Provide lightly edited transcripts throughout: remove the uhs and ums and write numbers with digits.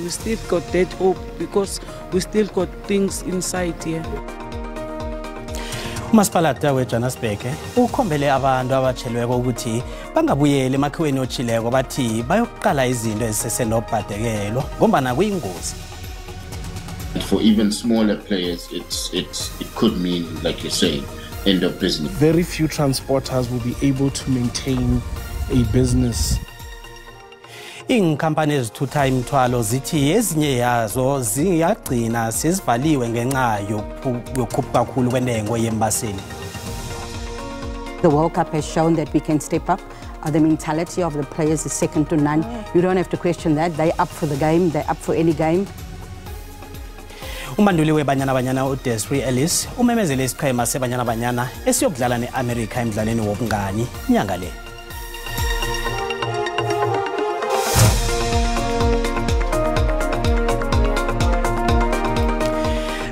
We still got that hope because we still got things inside here. Umasipalata weJohannesburg ukhombele abantu abatshelweko ukuthi bangabuyeli emakhiweni otshileko, bathi bayokuqala izinto ezisesenobhadekelo ngombana kuyingozi. For even smaller players, it could mean, like you're saying, end of business. Very few transporters will be able to maintain a business. Iinkampani ezithutha imithwalo zithi ezinye yazo ziyagcina sezivaliwe ngenxa yokukhuphuka kakhulu kwentengo yembaseli. The World Cup has shown that we can step up. The mentality of the players is second to none. You don't have to question that. They're up for the game. They're up for any game. Umbanduli weBanyana Banyana uDesiree Ellis umemezele isiqhema seBanyana Banyana esiyokudlala ne-Amerika emdlalweni wobungani inyanga le.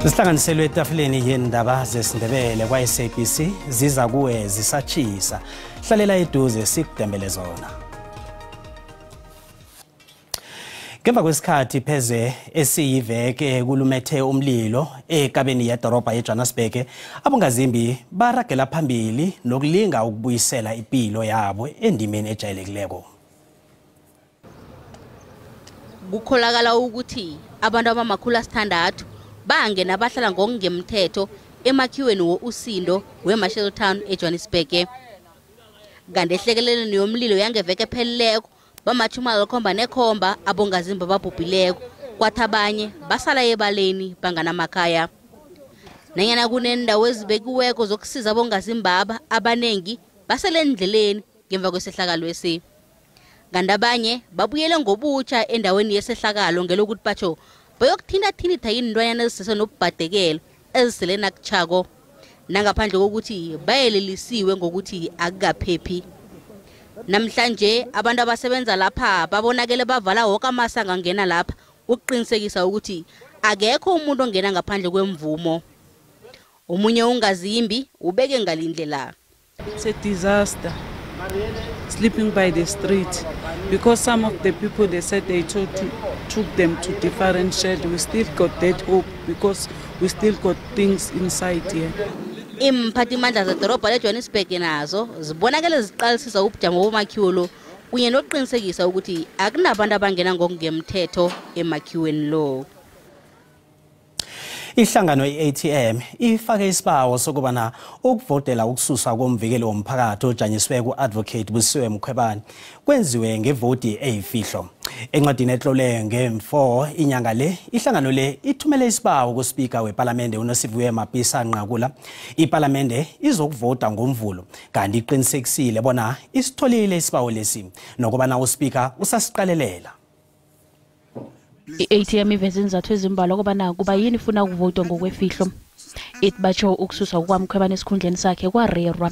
Zihlanganiselwe etafuleni yendaba zesiNdebele kwa-SABC, ziza kuwe zisatshisa. Hlalela eduze sikudembele zona. Ngemva kwesikhathi pheze esiyiveke kulumethe umlilo ekabeni yedorobha yeJohannesburg, abongazimbi baragela phambili nokulinga ukubuyisela impilo yabo endimeni ejayelekileko. Kukholakala ukuthi abantu abama-600 bangena bahlala ngokungemthetho emakhiweni wo-Usindo weMarshalltown eJohannesburg. Kanti ehlekeleleni yomlilo yangeveke ephelileko bama-77 abongazimbi ababhubhileko, kwathi abanye basala ebaleni banganamakhaya. Nanyana kunendawo ezibekiweko zokusiza abongazimbaba, abanengi basele endleleni ngemva kwesehlakalo esi. Kanti abanye babuyele ngobutsha endaweni yesehlakalo ngelokuthi batsho bayokuthintathintitha iintwanyana ezisese nobubhadekelo ezisele nakutshako, nangaphandle kokuthi bayelelisiwe ngokuthi akukaphephi. Namhlanje abantu abasebenza lapha babonakele bavala woke amasango angena lapha ukuqinisekisa ukuthi akekho umuntu ongena ngaphandle kwemvumo. Omunye ungazimbi ubeke ngalindlela. It's a disaster sleeping by the street because some of the people, they said they took them to different shed. We still got that hope because we still got things inside here. Iimphathimandla zedorobha leJohannesburg nazo zibonakele ziqalisisa ubujamo bomakhiwo lo kunye nokuqinisekisa ukuthi akunabantu abangena ngokungemthetho emakhiweni lo. Ihlangano i-ATM ifake isibawo sokubana ukuvotela ukususwa komvikeli womphakathi ojanyiswe ku-Advocate Busiwe Mkhwebane kwenziwe ngevoti eyifihlo. Encwadini etlole nge-4 inyanga le, ihlangano le ithumele isibawo kuSpeaker wePalamende uNosiviwe Mapisa Nqakula. IPalamende izokuvota ngoMvulo, kanti iqinisekisile bona isitholile isibawo lesi nokubana uSpeaker usasiqalelela. I-ATM iveze iinzathu ezimbalwa kobana kuba yini ifuna ukuvotwa ngokwefihlo. Ithi batsho ukususwa kukaMkhwebane esikhundleni sakhe kwarerwa.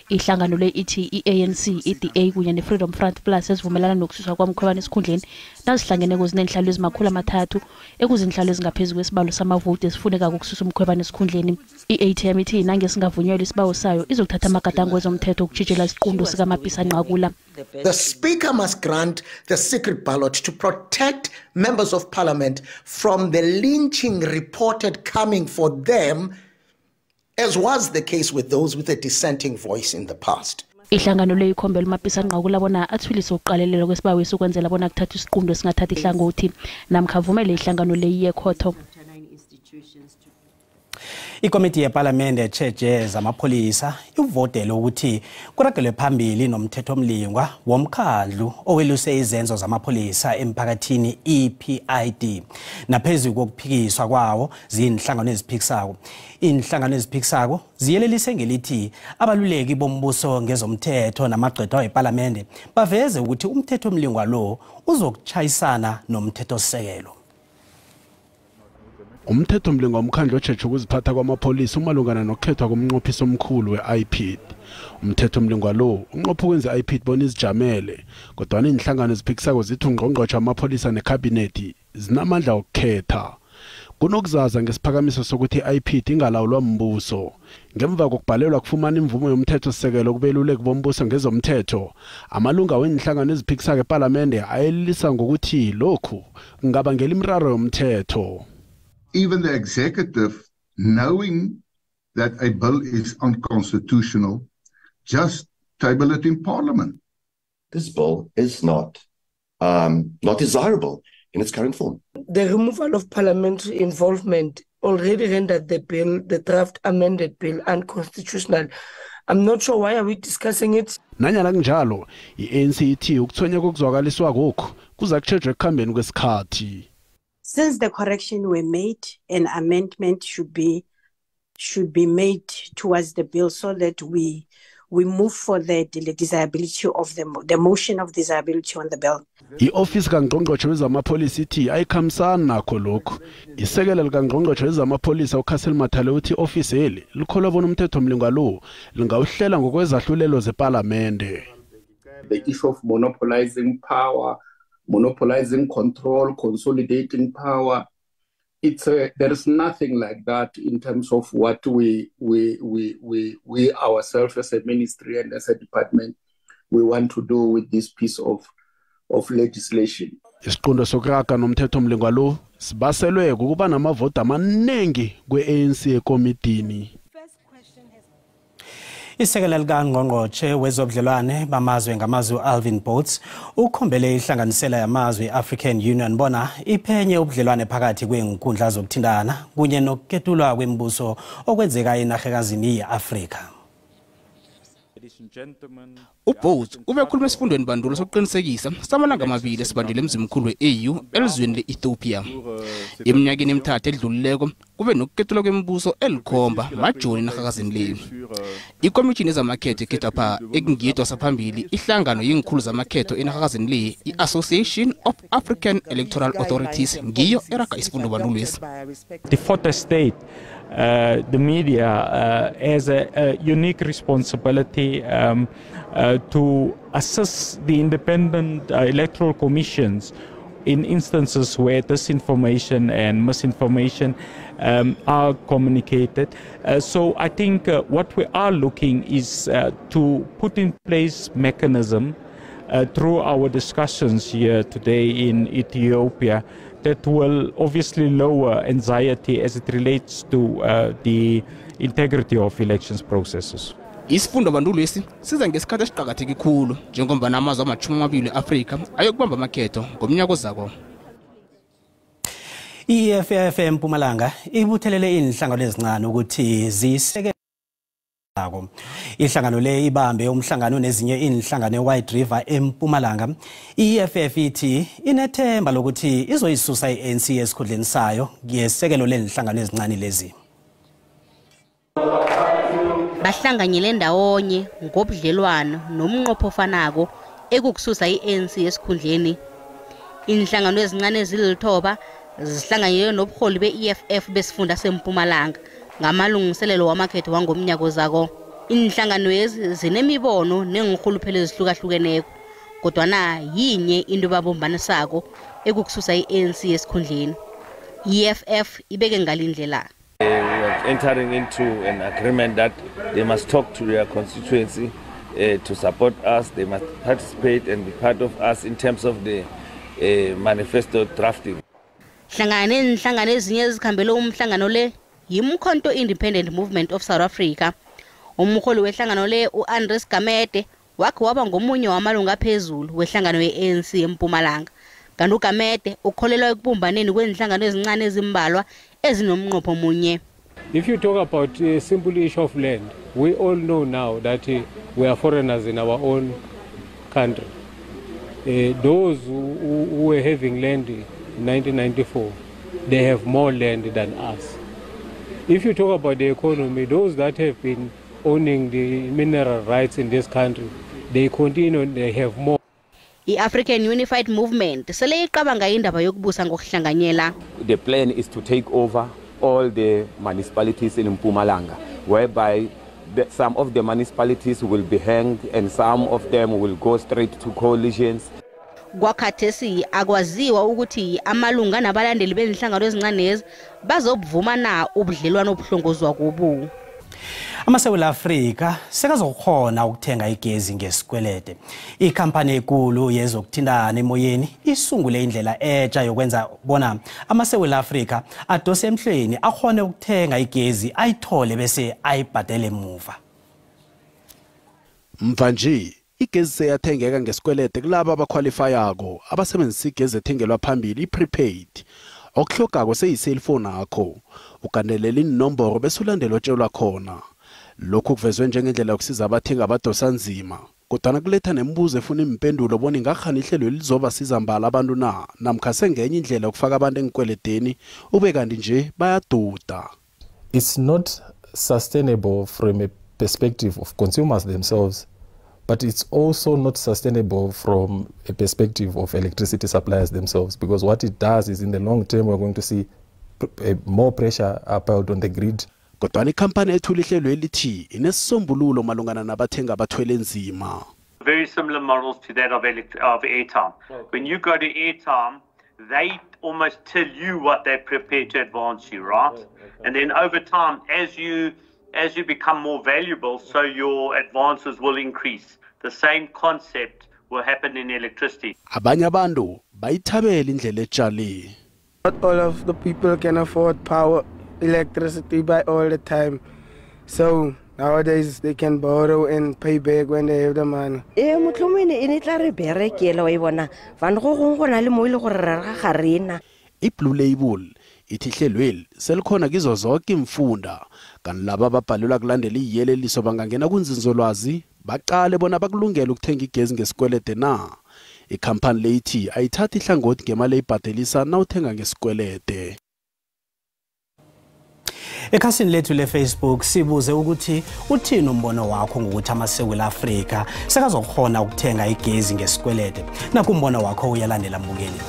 Ihlangano le ithi i-ANC, i-DA kunye ne-Freedom Front Plus ezivumelana nokususwa kwaMkhwebane esikhundleni nazihlangeneko zineenhlalo ezimakhulu amathathu, ekuzinhlalo ezingaphezu kwesibalo samavoti esifunekako ukususa uMkhwebane esikhundleni. I-ATM ithi nange singavunyelwa isibawo sayo, izokuthatha amagadango wezomthetho ukutshitshela isiqunto sikaMapisa Nqakula. The Speaker must grant the secret ballot to protect members of parliament from the lynching reported coming for them, as was the case with those with a dissenting voice in the past. Ihlangano le ikhombela uMapisa Nqakula bona athwilise ukuqalelelwa kwesibawo ukwenzela bona kuthathwe isiqunto esingathathi ihlangothi namkha avumele ihlangano le iye ekhotho. Ikomiti yePalamende etjheje zamapholisa ivotele ukuthi kuragelwe phambili nomthethomlingwa womkhandlu oweluse izenzo zamapholisa emphakathini, EPID, naphezu kokuphikiswa kwawo zinhlangano eziphikisako. Inhlangano eziphikisako ziyelelise ngelithi abaluleki bombuso ngezomthetho namagqwetha wePalamende baveze ukuthi umthethomlingwa lo uzokuchayisana nomthethosisekelo. Umthethomlingwa womkhandlu otjheje ukuziphatha kwamapholisa umalungana nokukhethwa komnqophisi omkhulu we-IPID. Umthethomlingwa lo unqopha ukwenza i-IPID bona izijamele, kodwana iinhlangano eziphikisako zithi ungqongqotjhe wamapholisa nekhabinethi zinamandla wokukhetha. Kunokuzaza ngesiphakamiso sokuthi i-IPID ingalawulwa mbuso. Ngemva kokubhalelwa kufumana imvumo yomthethosisekelo kubeluleki bombuso ngezomthetho, amalunga weenhlangano eziphikisako ePalamende ayelelisa ngokuthi lokhu kungabangela imiraro yomthetho. Even the executive, knowing that a bill is unconstitutional, just table it in parliament. This bill is not desirable in its current form. The removal of parliamentary involvement already rendered the bill, the draft amended bill, unconstitutional. I'm not sure why are we discussing it. Nanyana kunjalo, i-ANC ithi ukuthonya kokuzwakaliswa kokhu kuza kutshejwa ekukhambeni kwesikhathi. Since the correction were made, an amendment should be made towards the bill so that we move for the desirability of the motion of desirability on the bill. I-ofisi kangqongqotjhe wezamapholisa ithi ayikhambisani nakho lokhu. Isekela likangqongqotjhe wezamapholisa uCassel Mathale uthi i-ofisi eli likholwa bona umthethomlingwa lo lingawuhlela ngokwezahlulelo zepalamende. The issue of monopolizing power, monopolizing control, consolidating power. There is nothing like that in terms of what we ourselves as a ministry and as a department we want to do with this piece of legislation. Isiqunto sokuraga nomthethomlingwa lo sibaselwe kukuba namavoti amanengi kwe-ANC ekomidini. Isekela likangqongqotjhe wezobudlelwane bamazwe ngamazwe Alvin Botes ukhombele ihlanganisela yamazwe i-African Union bona iphenye ubudlelwane phakathi kwenkundla zokuthintana kunye nokuketulwa kwemibuso okwenzeka enarhekazini ye-Afrika. UBotes ubekhuluma esifundweni bandulo sokuqinisekisa samalanga amabili esibandele emzimkhulu we-AU elizweni le-Ethiopia. Eminyakeni emithathu edlulileko kube nokuketulwa kwemibuso elikhomba majoni enarhakazini le. Ikomishini yezamakhetho ekhethwapha ekungiyedwa saphambili ihlangano yeenkhulu zamakhetho enarhakazini le, i-Association of African Electoral Authorities, ngiyo eraga isifundo bandulwesi. The fourth estate, the media, has a unique responsibility to assist the independent electoral commissions in instances where disinformation and misinformation are communicated. So I think what we are looking is to put in place mechanism through our discussions here today in Ethiopia that will obviously lower anxiety as it relates to the integrity of elections processes. Isifundo bandulwesi siza ngesikhathi esiqakatheke khulu njengombana amazwe ama-20 e-Afrika ayokubamba amakhetho ngomnyaka ozako. I-EFF eMpumalanga ibuthelele inhlangano ezincane ukuthi zisekele. Ihlangano le ibambe umhlangano nezinye inhlangano eWhite River eMpumalanga. I-EFF ithi inethemba lokuthi izoyisusa i-ANC esikhundleni sayo ngesekelo lenhlangano ezincane lezi. Bahlanganyele ndawonye ngobudlelwano nomnqopho ofanako ekukususa i-ANC esikhundleni. Inhlangano ezincane ezilithoba zihlanganyele nobuholi be-EFF besifunda seMpumalanga ngamalungiselelo wamakhetho wangomnyaka ozako. Inhlangano ezi zinemibono neenrhuluphelo ezihlukahlukeneko, kodwana yinye into ebabumbanisako ekukususa i-ANC esikhundleni. I-EFF ibeke ngalindlela. We are entering into an agreement that they must talk to their constituency to support us. They must participate and be part of us in terms of the manifesto drafting. Hlangana neenhlangano ezinye ezikhambele umhlangano le yiMkhonto Independent Movement of South Africa. Umholi wehlangano le u-Andries Gamede wakhe waba ngomunye wamalungu aphezulu wehlangano ye-ANC eMpumalanga. Kanti uGamede ukholelwa ekubumbaneni kwenhlangano ezincane ezimbalwa ezinomnqopho munye. If you talk about a simple issue of land, we all know now that we are foreigners in our own country. Those who were having land in 1994, they have more land than us. If you talk about the economy, those that have been owning the mineral rights in this country, they continue, they have more. I-African Unified Movement sele iqabanga indaba yokubusa ngokuhlanganyela. The plan is to take over all the municipalities in Mpumalanga, whereby some of the municipalities will be hanged and some of them will go straight to coalitions. Kwakhathesi akwaziwa ukuthi amalunga nabalandeli benhlangano ezincanezi bazobuvuma na ubudlelwano obuhlongozwa kubu. AmaSewula Afrika sekazokhona ukuthenga igezi ngesikwelede. Ikhampani enkulu yezokuthintana emoyeni isungule indlela etsha yokwenza bona amaSewula Afrika adose emhlweni akhone ukuthenga igezi ayithole bese ayibhadele emuva. Mva nje igezi seyathengeka ngesikwelede kulabo abakhwalifayako abasebenzisa igezi ethengelwa phambili i-prepaid. Okuhlogako seyi-cellphone yakho ugandelela inomboro bese ulandela otshelwa khona. Lokhu kuvezwe njengendlela yokusiza abathengi abadosa nzima, kodwana kuletha nemibuzo efuna impendulo bona ingakhani ihlelo lizobasiza mbala abantu na namkha sengenye indlela yokufaka abantu enkweledeni ube kanti nje bayaduda. It's not sustainable from a perspective of consumers themselves, but it's also not sustainable from a perspective of electricity suppliers themselves, because what it does is in the long term we're going to see more pressure piled on the grid. Kodwana ikhampani ethula ihlelo elithi inesisombululo malungana nabathengi abathwele nzima. Very similar models to that of airtime. Okay. When you go to airtime, they almost tell you what they're prepared to advance you, right? Oh, okay. And then over time, as you become more valuable, so your advances will increase. The same concept will happen in electricity. Abanye abantu bayithabela indlela etshali. Not all of the people can afford power, electricity by all the time. So nowadays they can borrow and pay back when they have the money. Motlhomene e ne tla re berekela wa e bona. Van go gongwe go na le mo ile gore re ga rena. I-Blue Label ithi ihlelweli selikhona kizo zonke imfunda, kanti laba ababhalelwa kulandela iyeleliso bangangena kunzinzolwazi baqale bona bakulungela ukuthenga igezi ngesikwelede na. Ikhampani le ithi ayithathi ihlangothi ngemali eyibhadelisa nawuthenga ngesikwelede. Ekhasini lethu le-Facebook sibuze ukuthi uthini umbono wakho ngokuthi amaSewula Afrika sekazokhona ukuthenga igezi ngesikwelede. Naku umbono wakho uyalandela mbukeli.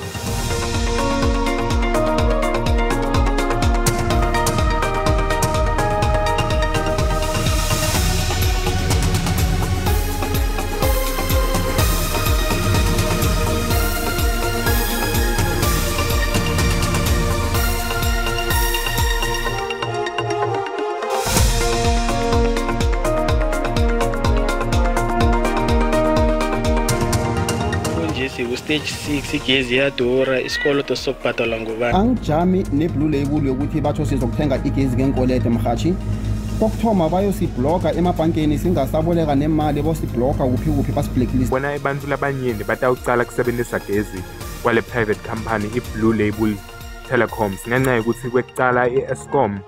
Stage 6 igezi iyadura, isikoloto sokubhadalwa ngubani? Angijami ne-Blue Label yokuthi batho sizokuthenga igezi ngenkolede mhathi. Kokuthoma bayosibloka emabhankeni singasaboleka nemali, bosibloka kuphi kuphi basi-blacklist. Bona abantu labanyeni batawucala kusebenzisa gezi kwale private company i-Blue Label Telecoms ngenxa yokuthi kwekucala i-Eskom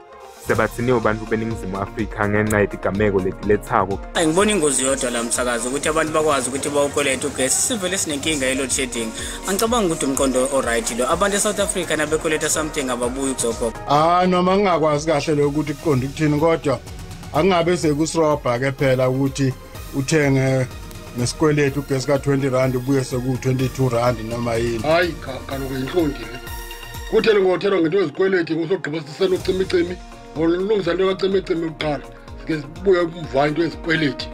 sebathiniwe bantu beNingizimu Afrika ngenxa yetigameko letilethako. Angiboni ingozi yodwa la msakazo ukuthi abantu bakwazi ukuthi bawukolete ugesi. Sivele sinenkinga ye-load shedding. Angicabangi ukuthi umqondo o-right lo. Abantu e-South Africa nabekoleta something ababuyi ukuzokhokha. Noma ngingakwazi kahle lo ukuthi kuqonda ukuthini, kodwa angabe sekusirobha ke phela ukuthi uthenge ngesikweletu ugesi ka-20 rand ubuye seku-22 rand noma yini. Hayi kaloku yintlonti le. Kuthele ngothelwa ngento yezikweleti ngusogqiba siselucimicimi. Ngolungisa into kacimicimi kuqala sike sibuye umva into yezikweleti.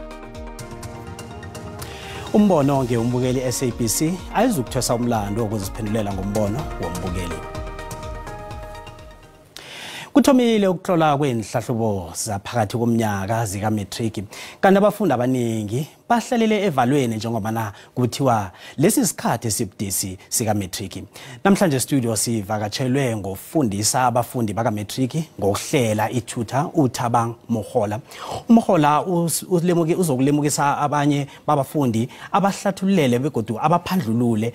Umbono nge umbukeli SABC ayizukuthwesa umlando wokuziphendulela ngombono wombukeli. Kuthomile ukuhlola kwenhlahlubo zaphakathi komnyaka zika-matric, kanti abafundi abaningi bahlalele evalweni njengoba na kuthiwa lesi sikhathi esibudisi sika-matric. Namhlanje studio sivakatshelwe ngofundisa abafundi baka-matric ngokuhlela ithutha uThabang Mogola. UMogola uzokulemukisa abanye babafundi abahlathululele begodu abaphandlulule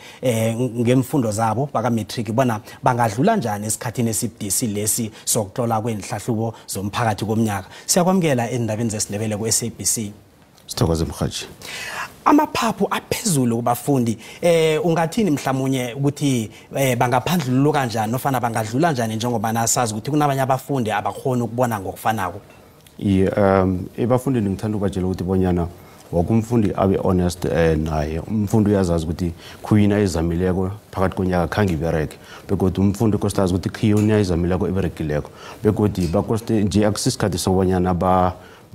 ngemfundo zabo baka-matric bona bangadlula njani esikhathini esibudisi lesi sokuhlola kwenhlahlubo zomphakathi komnyaka. Siyakwamukela endabeni zesiNdebele ku-SABC. Sithokoze mhaji. Amaphaphu aphezulu kubafundi, ungathini mhlamunye ukuthi bangaphandlululwa kanjani nofana bangadlula njani njengoba nasazi ukuthi kunabanye abafundi abakhona ukubona ngokufanako? Iye, ebafundini ngithanda ukubatshela ukuthi bonyana woke umfundi abe honest naye. Umfundi uyazazi ukuthi khuyini ayizamileko phakathi konyaka khange ibereke, begodu umfundi kostazi ukuthi khuyini ayizamileko iberekileko, begodu bakoste nje akusisikhathi sokubonyana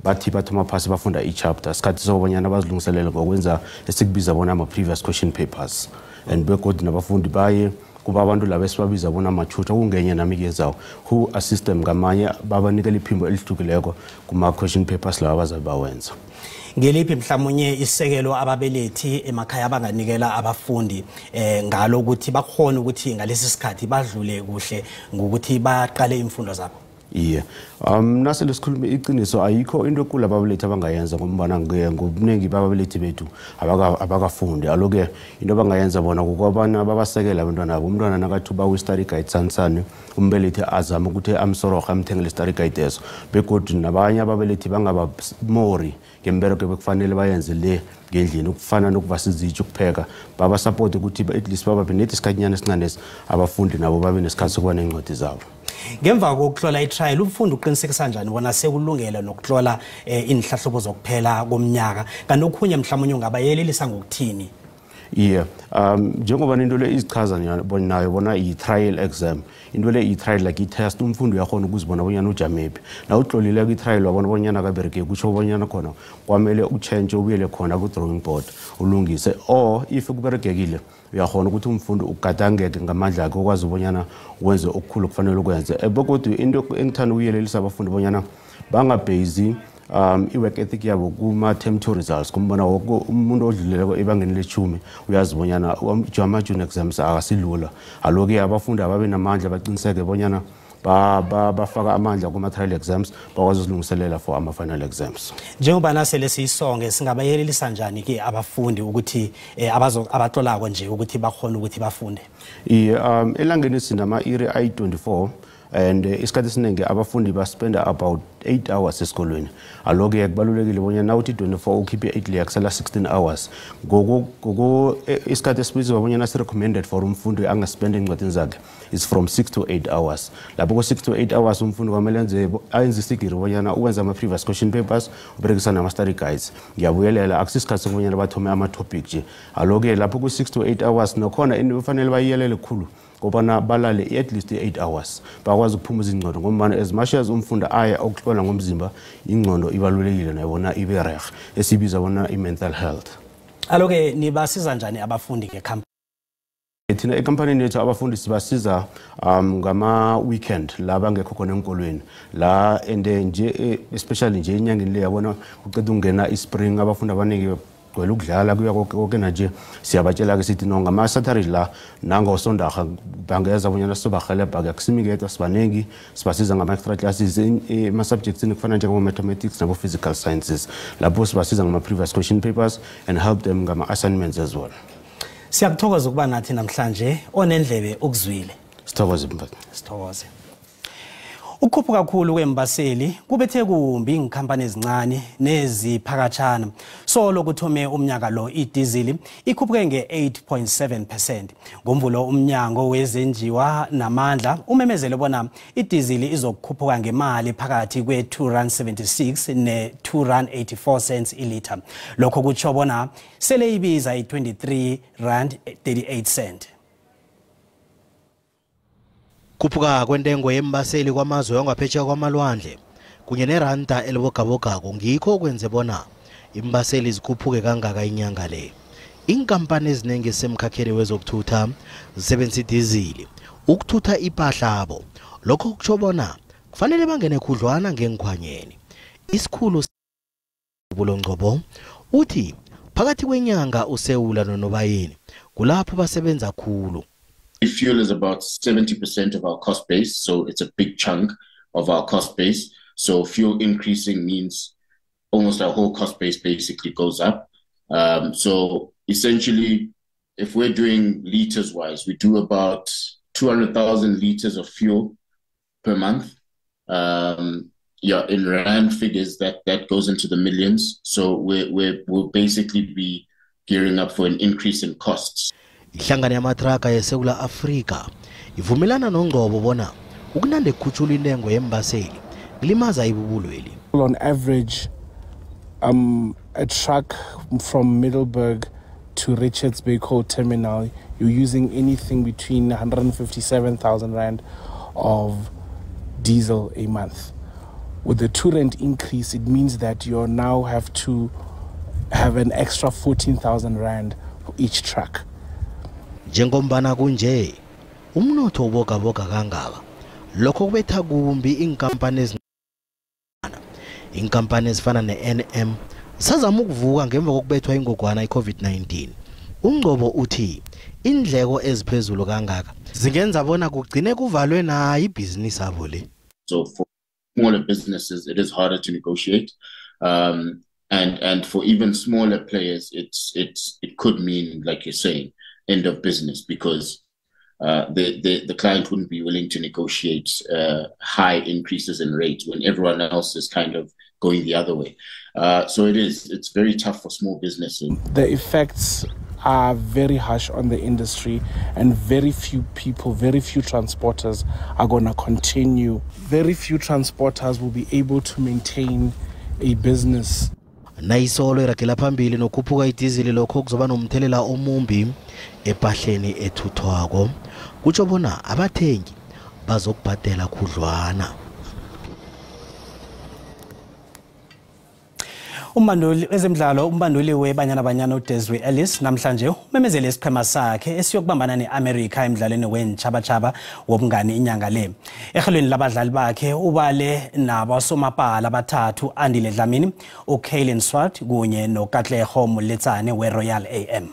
bathi bathoma phasi bafunda i-chapter. Sikhathi sokubonyana bazilungiselele ngokwenza esikubiza bona ama-previous question papers. And begodu nabafundi baye kuba abantu laba esibabiza bona ma-tutor, kungenye nami kezawo who assist them ngamanye, babanikela iphimbo elihlukileko kuma-question papers lawa abazabe bawenza. Ngeliphi mhlawumnye isekelo ababelethi emakhaya abanganikela abafundi ngalo ukuthi bakhone ukuthi ngalesi sikhathi badlule kuhle ngokuthi baqale imfundo zabo? Iye, nasele sikhulume iqiniso, ayikho into ekulu ababelethi abangayenza, ngombana ngobuningi bababelethi bethu abakafundi. Alo-ke into abangayenza bona kukobana babasekele abantwana babo. Umntwana nakathi uba i-study guide sanisani, umbelethi azame ukuthi amsorohe, amthengele i-study guide eso. Begodu nabanye ababelethi bangabamori ngembereko bekufanele bayenze le ngendlini, ukufana nokuvasa izitsha, ukupheka, babasapote ukuthi at least babaphe nethi isikhathinyana esincanesi, abafundi nabo babe nesikhathi sokuba ney'ncwadi zabo. Ngemva kokuhlola i-trial, umfundi uqinisekisa njani bona sekulungele nokuhlola inhlahlobo zokuphela komnyaka? Kanti okhunye mhlawumbe ungabayelelisa ngokuthini? Iye, njengoba into le izichaza nayo bona i-trial exam, into le i-trial like i-test, umfundi uyakhona ukuzibona bonyana ujamephi. Na utlolileko i-trial wabona bonyana kabereke, kusho bonyana khona kwamele utshentshe, ubuyele khona ku-drawing board ulungise, or if kuberegekile uyakhona ukuthi umfundi ugadangeke ngamandla akhe, ukwazi bonyana wenze okukhulu kufanele ukwenze. Begodu into engithanda ukuyelelisa abafundi bonyana bangabhezi i-work ethic yabo kuma-term two results, kumbona woke umuntu odluleleko ebangeni lechumi uyazi bonyana ama-june exams akasilula. Alo-ke abafundi ababe namandla, baqiniseke bonyana bafaka amandla kuma-trial exams, bakwazi ukuzilungiselela for ama-final exams. Njengoba nasele siyisonge, singabayelelisa njani-ke abafundi ukuthi abatlolako nje ukuthi bakhone ukuthi bafunde? Iye, elangeni sinama-iri ayi-24 and isikhathi esiningi abafundi baspenda about 8 hours esikolweni. Alo-ke kubalulekile bonyana nawuthi 24 ukhiphe 8 leya, kusala 16 hours. Ngoko isikhathi esibizwa bonyana si-recommended for umfundi angaspenda ey'ncwadini zakhe is from 6 to 8 hours. Lapho ko-6 to 8 hours umfundi kwamele ayenze isigiri bonyana uwenza ama-previous question papers, uberekisa nama-study guides. Ngiyabuyelela, akusisikhathi sokubonyana bathome ama-topic nje. Alo-ke lapho ku-6 to 8 hours nakhona into kufanele bayiyelele khulu kobana balale at least 8 hours, bakwazi ukuphumuza ingqondo, ngombana as much as umfundi aya ukuhlola ngomzimba, ingqondo ibalulekile nayo bona ibe reg, esibiza bona i-mental health. Alo-ke nibasiza njani abafundi ngekhampani? Thina ekampanini yethu abafundi sibasiza ngama-weekend la bangekho khona enkolweni la, and nje especially nje enyangeni le yabona kuceda ukungena i-spring, abafundi abaningi gcwele ukudlala kuya konke nje. Siyabatshela-ke sithi no, ngama-Saturday la nangosondarha bangeza bonyana sizobarhelebha-ke. Akusimingedwa, sibaningi, sibasiza ngama-extra classes ema-subjectsini kufana njengabo-mathematics nabo-physical sciences, lapho sibasiza ngama-previous question papers and help them ngama-assignments as well. Siyakuthokoza ukuba nathi namhlanje, onendlebe ukuzwile. Sithokoze mfana. Sithokoze. Ukukhuphuka kakhulu kwembaseli kubethe kumbi iinkhampani ezincane neziphakatshana. Solo kuthome umnyaka lo, idizili ikhuphuke nge-8.7%. Ngomvulo umnyango wezenjiwa namandla umemezele bona idizili izokukhuphuka ngemali phakathi kwe-2 rand 76 ne-2 rand 84 cents ilitha. Lokho kutsho bona sele ibiza i-23 rand 38 cent. Khuphuka kwentengo yembaseli kwamazwe wangaphetsheya kwamalwandle kunye neranda elibogabogako ngikho okwenze bona imbaseli zikhuphuke kangaka inyanga le. Inkampani eziningi ezisemkhakheni wezokuthutha zisebenzisa idizili ukuthutha ipahla abo. Lokho kutsho bona kufanele bangene khudlwana ngenkhwanyeni. Isikhulu Bulongcobo uthi phakathi kwenyanga uSewula noNobayeni kulapho basebenza khulu. Fuel is about 70% of our cost base, so it's a big chunk of our cost base. So fuel increasing means almost our whole cost base basically goes up. So essentially, if we're doing liters wise, we do about 200,000 liters of fuel per month. In rand figures, that goes into the millions. So we'll basically be gearing up for an increase in costs. Ihlangano yamatraka yeSewula Afrika ivumelana noNgcobo bona ukunande kukhutshulwa intengo yembaseli kulimaza ibubulweli. On average, a truck from Middelburg to Richards Bay Coal Terminal, you're using anything between 157,000 rand of diesel a month. With the 2 rand increase, it means that you now have to have an extra 14,000 rand for each truck. Njengombana kunje umnotho ubogaboga kangaka, lokho kubetha kumbi inkampani ezifana ne-NM sazama ukuvuka ngemva kokubethwa ingogwana i-COVID-19. Ungcobo uthi indleko eziphezulu kangaka zingenza bona kugcine kuvalwe nayo ibhizinisi abo le. So for smaller businesses it is harder to negotiate, and for even smaller players it could mean, like you're saying, end of business, because the client wouldn't be willing to negotiate high increases in rates when everyone else is kind of going the other way. So it's very tough for small businesses. The effects are very harsh on the industry, and very few people, very few transporters are going to continue. Very few transporters will be able to maintain a business. Nayisolo iragela phambili nokhuphuka idizili, lokho kuzoba nomthelela omumbi epahleni ethuthwako, kutsho bona abathengi bazokubhadela khudlwana. Umbanduli wezemidlalo, umbanduli weBanyana Banyana uDesiree Ellis namhlanje umemezele isiqhema sakhe esiyokubambana neAmerica emidlalweni wentshabatshaba wobungani inyanga le. Ehlelweni labadlali bakhe ubale nabosomapala abathathu, Andile Dlamini, uKaylin Swart kunye noKatlego Moletsane weRoyal AM.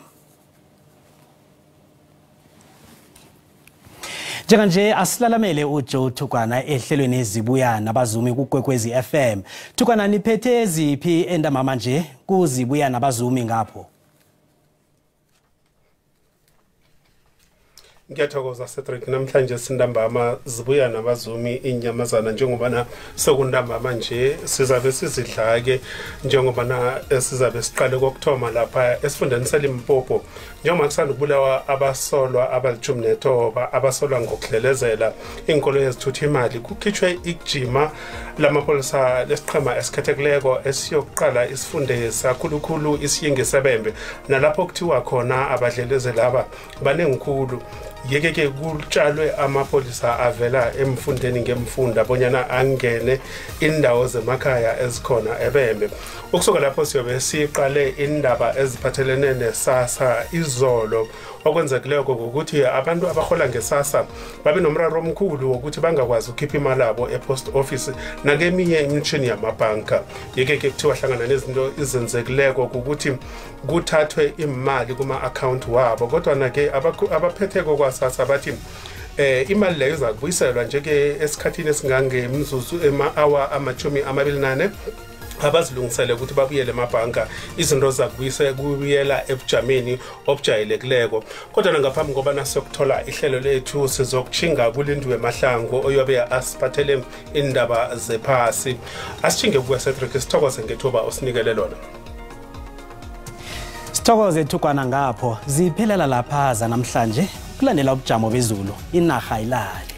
Njenganje asilalamele uJoe Thukwana ehlelweni ezibuya nabazumi kuKwekwezi FM. Thukwana, niphethe ziphi endamama nje kuzibuya nabazumi ngapho? Ngiyathokoza Cedric, namhlanje sintambama zibuya nabazumi inyamazana, njengobana sekuntambama nje sizabe sizidla-ke, njengobana sizabe siqale kokuthoma lapha esifundeni seLimpopo, njengoba kusanda ukubulawa abasolwa abali-19 abasolwa ngokudlelezela iinkoloyi ezithutha imali. Kukhitshwe ikujima lamapholisa lesiqhema esikhethekileko esiyokuqala isifunde sakhulukhulu isiyingi sebembe, nalapho kuthiwa khona abadlelezeli aba banengikhulu. Yeke-ke kutshalwe amapholisa avela emfundeni ngemfunda bonyana angene indawo zemakhaya ezikhona ebembe. Ukusuka lapho siyobe siqale indaba eziphathelene nesasa izolo. Okwenzekileko ukuthi abantu abahola ngesasa babe nomraro omkhulu wokuthi bangakwazi ukukhipha imali yabo e-post office nakeminye imishini yamabhanka. Yeke-ke kuthiwa hlangana nezinto ezenzekileko ukuthi kuthathwe imali kuma-akhawunti wabo, kodwa-na-ke abaphetheko kwasasa bathi imali leyo izakubuyiselwa nje-ke esikhathini esingangemzuzu ema-awa 24 abazilungisele ukuthi babuyele emabhanka, izinto zakubuyela ebujameni obujayelekileko. Kodwa ngaphambi kobana siyokuthola ihlelo lethu sizokutshinga kuLindiwe Mahlangu oyobe asiphathele indaba zephasi. Asitshinge kuwe Cedric, sithokoze ngethuba osinikele lona. Sithokoze Thukwana ngapho. Ziphelela lapha zanamhlanje kulandela ubujamo bezulu inarha ilale.